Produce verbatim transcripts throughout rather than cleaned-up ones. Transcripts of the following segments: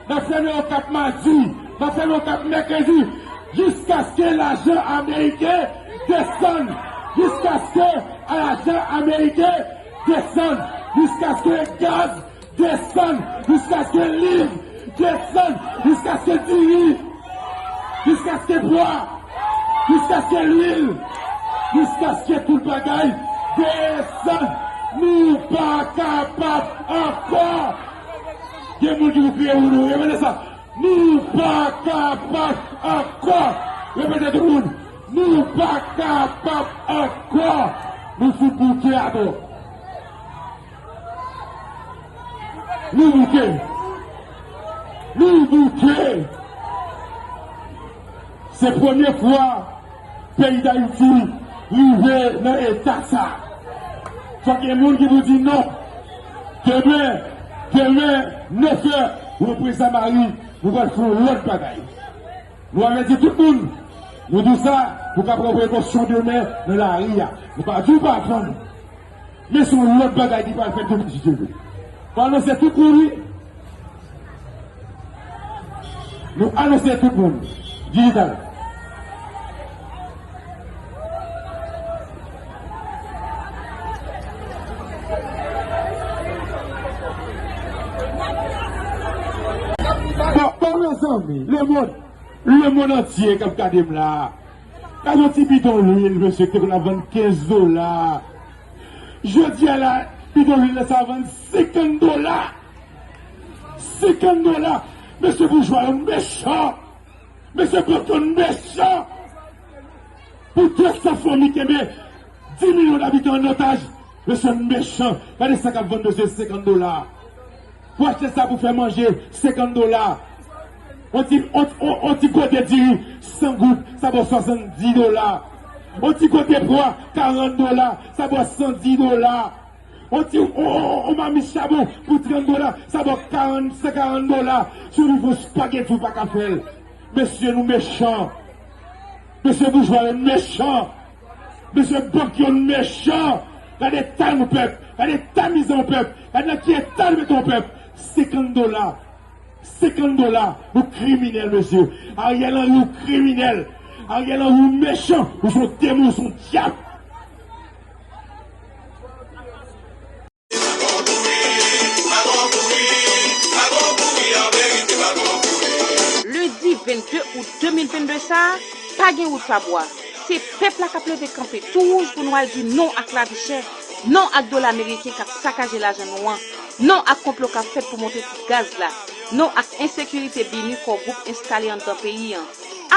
N ap fèmen Okap madi, n ap fèmen Okap mèkredi, jiskaske lajan ameriken desann, jiskaske lajan ameriken desann, jiskaske gaz desann, jiskaske liv desann, jiskaske diri, jiskaske pwa, jiskaske lwil, jiskaske tout bagay desann. Nou pa kapab ankò. Gen moun ki pou kriye wounou. Repete sa. Nou pa kapab ankò. Repete tout moun. Nou pa kapab ankò. Nou fout bouke atò. Nou bouke. Nou bouke. Se premye fwa peyi Dayiti rive nan eta sa. Fòk gen moun ki pou di non. Demen, demen, nèf è, reprezan mari, nou pral fè yon lòt bagay. Nou avèti tout moun. Nou di w sa pou w ka pran prekosyon demen nan lari a. Nou pa di w pa vann. Men se yon lòt bagay ki pral fèt demen si Dye vle. Nou anonse tout moun, wi. Nou anonse tout moun. Dijital. Bon, bon, mezanmi, lemonn, lemonn antye k ap gade m la. Gade yon ti bidon lwil, mesye, ki te konn ap vann kenz dola. Jodi a la, bidon lwil la sa vann senkant dola. Senkant dola. Mesye boujwa yo mechan. Mesye bank yo mechan. Pou de san fanmi kenbe dis milyon dabitan an otaj. Mesye mechan. Gade sa k ap vann mesye senkant dola. Pou achte sa pou fè manje, senkant dola. On ti, on, on, on ti gode diri, san goud, sa ba w swasanndis dola. On ti gode pwa, karant dola, sa ba w san dis dola. On ti, on, on, on, on mamit chabon pou trant dola, sa ba w karant, san karant dola. Si w vin fè yon spageti, ou pa ka fè l. Mesye, nou mechan. Mesye boujwa yo mechan. Mesye bank yo mechan. Gade eta nou pèp. Gade eta mizè yon pèp. Gade nan ki eta nou mete yon pèp. Senkant dola. Senkant dola. Nou kriminèl, mesye. Ariel Henry, ou kriminèl. Ariel Henry, ou mechan. Ou se yon demon, ou se yon dyab. Lendi vennde out de mil vennde sa a, pa gen wout pa bwa. Se pèp la k ap leve kanpe tou wouj pou nou al di non ak lavi chè, non ak dola ameriken k ap sakaje lajan nou an, non ak konplo k ap fèt pou monte pri gaz la, non ak ensekirite BINUH Core Group enstale anndan peyi an.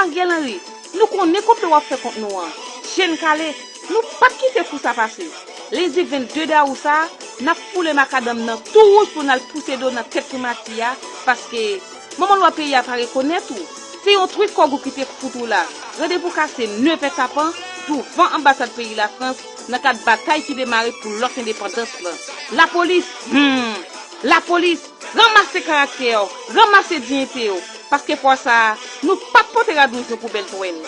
Ariel Henry, nou konnen konplo w ap fè kont nou an. Je n kale, nou p ap kite kou sa pase. Lendi vennde dawou sa a, n ap foule makadanm nan tou wouj pou n al pouse do nan tèt primati a, paske manman lwa peyi a pa rekonèt ou. Se yon trik Core Group ki te fout ou la. Randevou kase nevè tapan, douvan anbasad peyi Lafrans, nan kad batay ki demare pou lòt endepandans lan. Lapolis, hmm, lapolis, ranmase karaktè w, ranmase diyite w, paske fwa sa a, nou p ap pote rad wouj nou pou bèl twèn.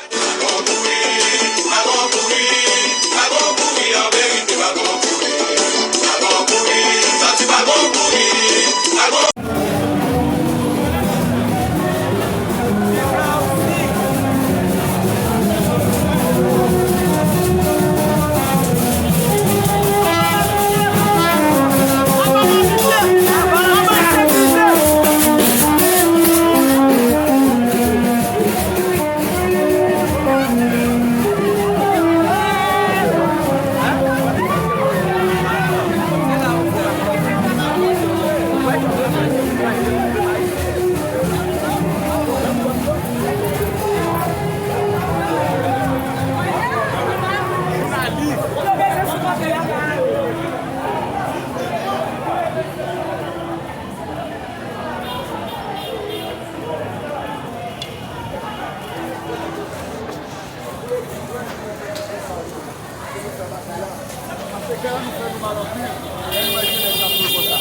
Paske kè nou fè nou mal anpil, lè nou wè jenès la mouri konsa.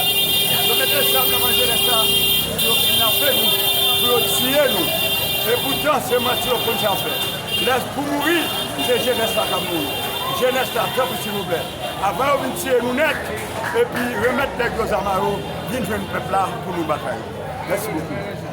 Yo mete zam nan men jenès la pou yo kidnape nou, pou yo tiye nou. Epoutan, se manti yo konn sa fè. Lè pou mouri, se jenès la k ap mouri. Jenès la, tanpri, silvouplè, avan yo vin tiye nou nèt, epi remèt nèg yo zam a yo, vin jwenn pèp la pou nou batay. Mèsi bokou.